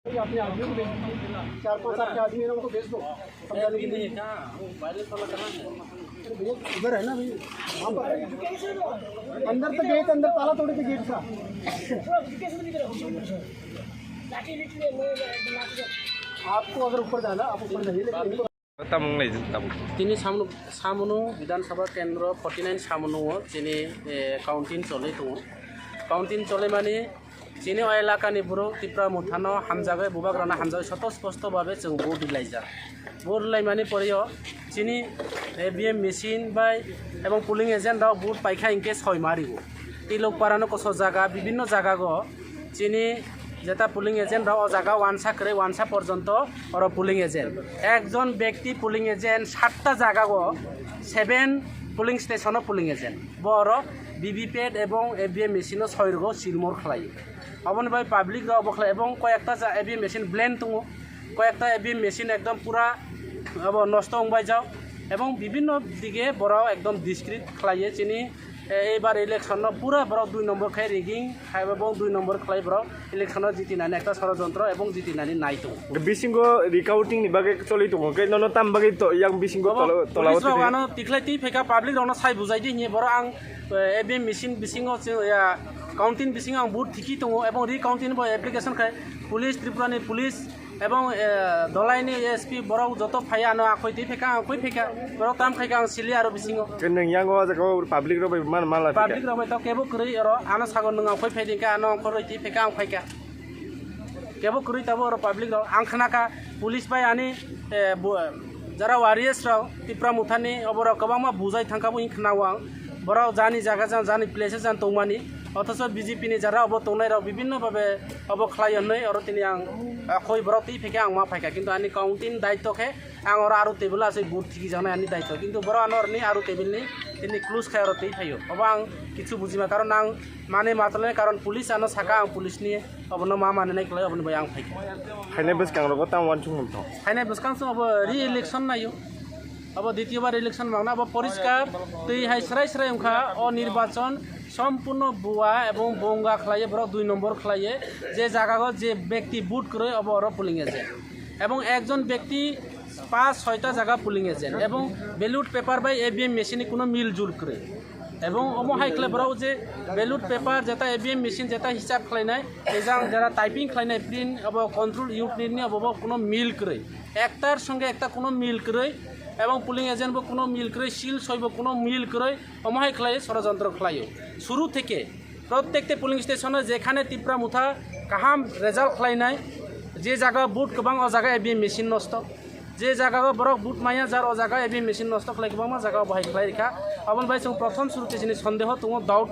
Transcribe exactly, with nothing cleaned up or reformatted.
अपने आदमी को भेज दीजिए, चार पांच आपके आदमी हैं ना, उनको भेज दो। समझा दीजिए। नहीं, कहाँ? वो वायरलेस वाला कहाँ है? अरे भैया, इधर है ना भैया, वहाँ पर। अंदर तो गए थे, अंदर ताला तोड़े थे गेट का। आपको अगर ऊपर जाना, आप ऊपर जाइए, लेकिन इनको Tamung nai tamung. Tini Samnu, Samnu Bidhan Sabha Kendro forty nine Samnu o chini, eh, counting choli tongo. Counting choli mani chini o elaka ni borok Tipra Motha no hamjagwi, bubagra no hamjagwi soto sposto babe chwng vote rilaijak. Vote rilaimani pore o chini A V M machine bai ebong polling agent rok vote paikha hinkhe soi marigo. Tilok para no koso jaga, bibinno jaga go chini jeta polling agent rok o jaga wansa kwrwi wansa porjonto oro polling agent. Ekjon bekti polling agent satta jaga go seven polling station o polling agent. Bo oro V V P A T ebong A V M machine o soi rwgo silmor khlai. Oboni bai public rok bo khlai ebong koi ekta ja A V M machine blend tongo, koi ekta A V M machine ekdom pura abo nosto wng bai jak ebong bibinno dige borok ekdom discreet khlai ye chini, eh, eibar election no pura borok dui nombor khai rigging khai ebong dui nombor khlai borok election no jitinani ekta sorojontro ebong jitinani nai tongo. Bisingo recounting ni bagwi choli tongo, khe nono tam bagwi to-, yang bisingo Obo tola-, tola police rok tini. Ano tikhlai twi phaikha, public rokno sai bujai di hinwi borok ang, eh, A V M machine bisingo se, ya, counting bisingo ang vote thiki tongo ebong recounting bo application khai police, Tripura ni police ebong, eh, Dholai ni S P borok joto phai ano akhoi twi phaikha, ang khoi phaikha, borok tam khaikha ang sili aro bisingo. Khe nwng yang o jaga o public rok bai man mala phaikha? Public rok bai to kebo kwrwi oro ano sago nwng ang khoi phai di khe ano ang khoroi twi phaikha ang phaikha. Kebo kwrwi tabuk oro public rok. Ang khnakha police bai ani, eh, bo-, jara warriors rok Tipra Mothani oborok kwbangma bujai thangkha bo wng khnao ang. Borok jani jaga jan, jani place jan tongmani. Othocho B J P ni jara obo tongnai rok bibinno babe obo khlai hwnwi oro tini ang, ah, khoi borok twi phaikha ang ma phaikha. Kintu ani counting daitto khe ang oro aro table asoi vote thiki jaknai ani daitto. Kintu borok ano oroni aro table ni tini close khai oro twi phaio. Obo ang kichu bujima karon ang mane matolnai karon police ano saka ang police ni Obono ma manwi nai kwlai, oboni bai ang phaikha. Hainai bwskang rogo tamo uansukmung tong? Hainai bwskang chwng obo re-election naio. Obo ditiyo bar election mangna, obo poriskar twi hai srai srai wngkha. O nirbachon sompurno bua ebong bonga khlaiye, borok dui nombor khlaiye. Je jagao je bekti vote kwrwi, obo oro polling agent. Ebong ekjon bekti pas soita jaga polling agent. Ebong ballot paper bai A V M machine ni kuno mil jul kwrwi. Ebong omo hai khlai borok je ballot paper jeta A V M machine jeta hisab khlainai, ejang jera typing khlainai print abo control unit ni abo bo kuno mil kwrwi. Ektar songe ekta kuno mil kwrwi. Ebong polling agent bo kuno mil kwrwi, seal soi bo kuno mil kwrwi. Omo hai khlai sorojontro khlaio. Suru theke prottekta polling station o jekhane Tipra Motha kaham result khlainai, je jaga vote kwbang o jaga A V M machine nosto. Je jaga o borok vote maya jar o jaga A V M machine nosto khlai kwbangma jaga o bahai khlai rikha. Aboni bai chwng prothom suru te chini sondeho tongo, doubt